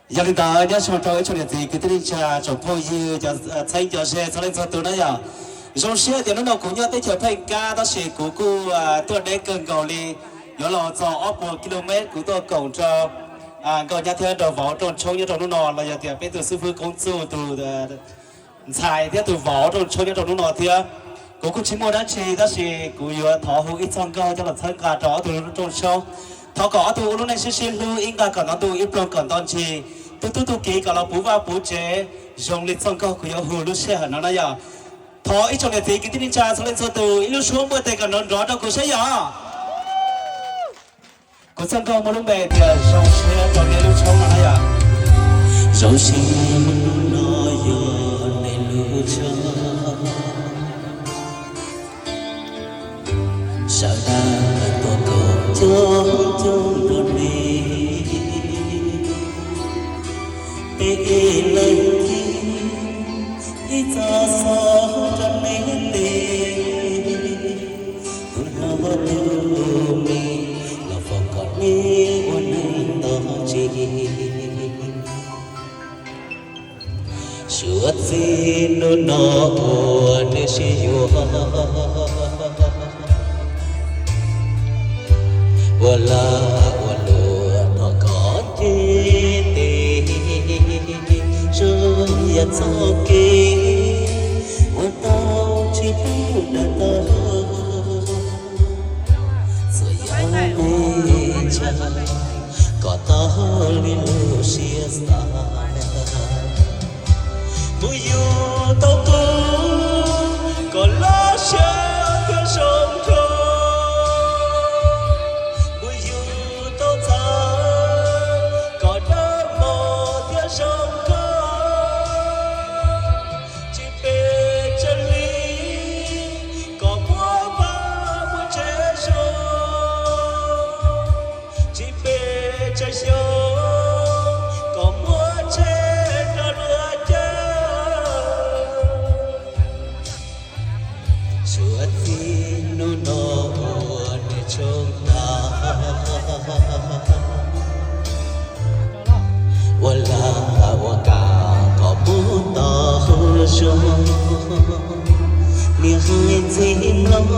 Yog li ntawd nyob zoo rau ib tsoom niam txiv kwv tij neej tsa tsoom phooj ywg cov txheeb cov ze txhua leej txhua tus na yom. Zoo siab tias hnub no kuv nyob teb chaws Pheej Kab tab sis kuv kuj tuaj deb kawg nkaus li, yuav los txog ob puas kilomev kuv tuaj koom rau nkauj nyab thiab nraug vauv rooj tshoob nyob rau hnub no los yog tias peb tus xib fwb Koob Txuj tus ntxhais thiab tus vauv rooj tshoob nyob rau hnub no thiab. Kuv kuj tsis muaj dab tsi tab sis kuv yuav thov hu ib txoj nkauj coj los txhawb nqa rau ob tug rooj tshoob. Thov kom ob tug ua lub neej sib sib hlub ib nqag kom nto ntuj ib ploog kom nto ntsis, tub tub tug kiv kom los puv vaj puv tsev zoo li txoj nkauj kuv yuav hu lub sij hawm no na yom. Thov ib tsoom niam txiv kwv tij neej tsa txhua leej txhua tus ib lub suab npuaj tes kom nrov nrov rau kuv saib yom. Kuv txoj nkauj muaj lub npe tias zoo siab rau nej lub tshoob no na yom. Zoo siab hnub no yog nej lub tshoob, sawv daws tuaj koom coob coob rau nej, peb ib leeg ib txoj xov rau nej tes, tus hlob tus me los foom kom nej ua neej nto tsis. Suav txij hnub no ua nej sib yuav, ua lag ua luam no kom cev tes, zoo yam txoj kev ua tau tsis pub daws tau, txhua yam nej ntshaw kom tau li lub siab xav. Mus yug tau tus kom loj siab thiab zoo nkauj, mus yug tau txawv kom dawb mos thiab zoo nkauj, tsis pes tsawg hli kom muab pab muaj tsev zoo, tsis pes tsawg xyoo kom muab tsheb rau luag caij. Suav txij hnub no ua nej tshoob tag, ua lag ua kam kom muab tau zoo, niam hais ntxim mloog